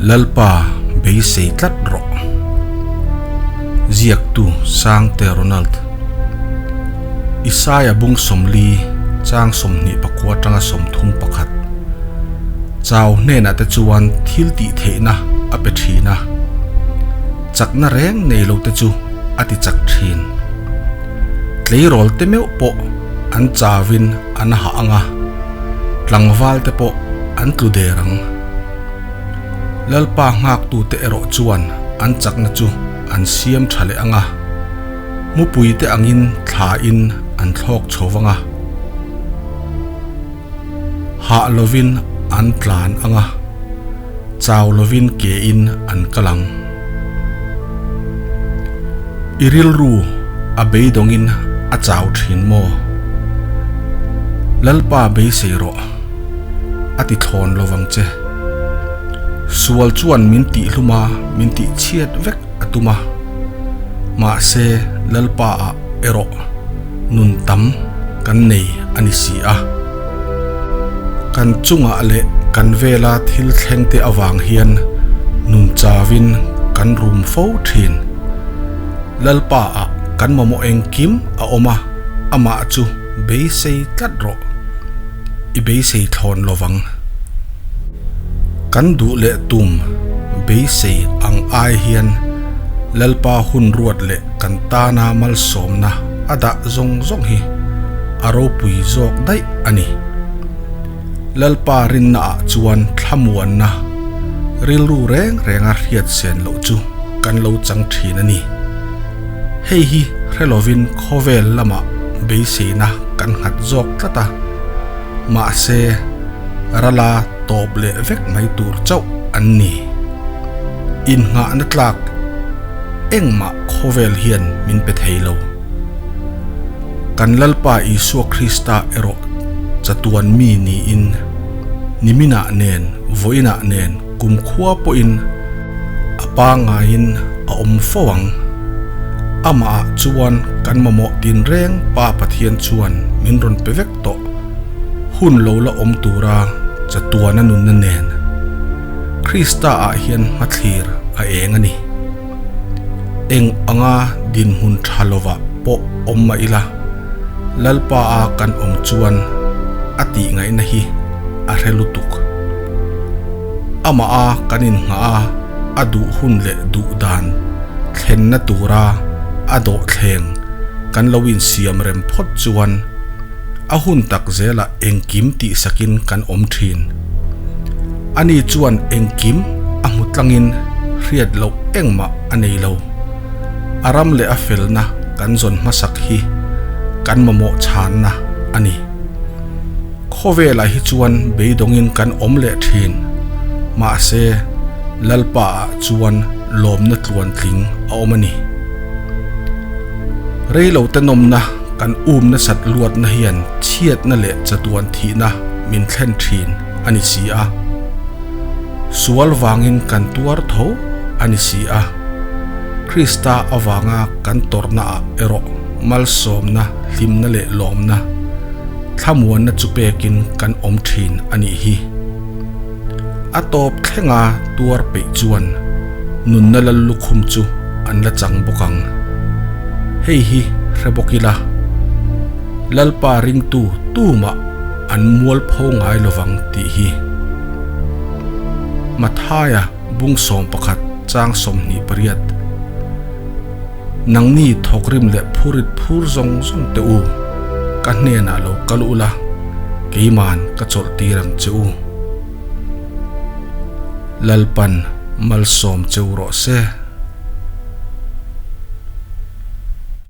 Lalpa beisei tlat rawh. Ziaktu Sangte Ronald. Isaia bung 40 chang 29 atanga 31. Chau hnenah te chuan thil tih theihna a pe thin a, chakna reng nei lo te chu a ti chak thin. Tleirawl te meuh pawh an chauin an hah ang a, tlangval te pawh an tlu der ang. Lalpa nghaktute erawh chuan an chakna chu an siam tha leh ang a, mupuite angin thlain an thlawk chho vang a, hah lovin an tlan ang a, chau lovin kein an kal ang. I rilru a beidawngin a chau thin maw? Lalpa beisei rawh. A ti thlawn lo vang che. Sual chuan min tih hlum a, min tih chhiat vek a tum a. Mahse, Lalpa ah erawh nun tam kan nei a ni si a. Kan chungah leh kan vela thil thleng te avang hian nun chauin kan rum fo thin. Lalpa ah kan mamawh engkim a awm a, amah chu beisei tlat rawh. I beisei thlawn lo vang. Kan duh leh tum beisei ang ai hian Lalpa hun ruat leh kan tana malsawmna a dah zawng zawng hi a ropui zawk daih a ni. Lalpa rinnaah chuan thlamuanna rilru reng renga hriat sen loh chu kan lo chang thin a ni. Hei hi hre lovin khawvel lamah beiseina kan nghat zawk tlat a, mahse rala tawp leh vek mai tur chauh an ni. Innghahna tlak engmah khawvel hian min pe thei lo. Kan Lalpa Isua Krista erawh chatuan mi niin niminah nen vawiinah nen kumkhua pawhin a pangaiin a awm fo ang. Amah ah chuan kan mamawh tinreng Pa Pathian chuan min rawn pe vek tawh. Hun lo la awm tura chatuana nunna nen Krista ah hian hmathlir a eng a ni. Eng anga dinhmun tha lovah pawh awm mah ila, Lalpa a kan awm chuan a tih ngaihna hi a hre lutuk. Amah a kan innghah a, a duh hun leh duh dan thlenna tura a dawhthleng kan lo insiam rem phawt chuan a hun tak zelah engkim tihsakin kan awm thin. Ani chuan engkim a hmu tlangin hriat loh engmah a nei lo. A ram leh a felna kan zawn hmasak hi kan mamawh chhanna a ni. Khawvelah hi chuan beidawngin kan awm leh thin. Mahse, Lalpaah chuan lawmna tluantling a awm a ni. Reilote nawmna kan um nasat luatna hian chhiatna leh chatuan thihna min thlen thin a ni si a. Sual vangin kan tuar tho a ni si a. Krista avanga kan tawrhnaah erawh malsawmna, hlimna leh lawmna, thlamuanna chu pekin kan awm thin a nih hi. A tawp thlenga tuar peih chuan nunna lal lukhum chu an la chang bawk ang. Hei hi hre bawk ila, Lalpa ringtu tumah an mualpho ngai lovang tih hi. Mathaia bung 11 chang 28. Nangni thawkrim leh phurit phur zawng zawng teh u, ka hnenah lo kal ula, keiman ka chawlh tir ang che u. Lalpan malsawm cheu rawh se.